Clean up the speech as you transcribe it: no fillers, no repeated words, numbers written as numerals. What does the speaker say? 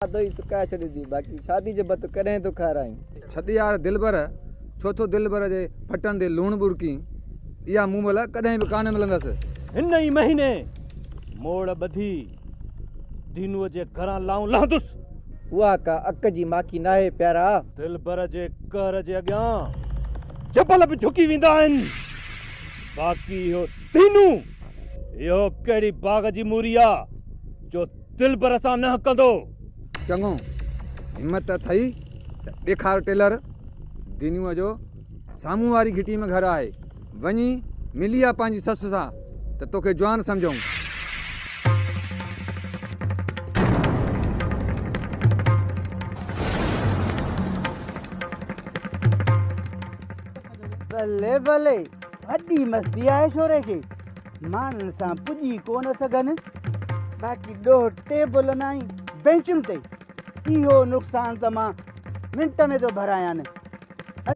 کاڌو ئي سڪائي ڇڏيندي، باقي شادي جو ڀت ڪڏهن ٿو کارائين؟ ڇڏ يار دلبر، ڇو ٿو دلبر جي ڦٽن تي لوڻ ٻرڪين؟ اها مومل ڪڏهن به ڪانه ملندس. هن ئي مهيني موڙ ٻڌي دينوء جي گهران لائون لهندس. اها ڪا اڪ جي ماکي ناهي پيارا. دلبر جي قهر جي اڳيان جبل به جهڪي ويندا آهن. باقي اهو دينو، اهو ڪهڙي باغ جي موري آ جو دلبر سان ننهن ڪندو. چڱو، همت اٿئي ته ڏيکار ٽيلر، دينوء جو سامهون واري گهٽي ۾ گهر آهي، وڃي ملي آ پنهنجي سس سان ته توکي جوان سمجهون. بلي بلي، وڏي مستي آهي ڇوري کي. ماڻهن سان پڄي ڪو نه سگهن، باقي ڏوهه ٽيبلن ۽ بينچن تي. اهو نقصان ته مان منٽ ۾ ٿو ڀرايان.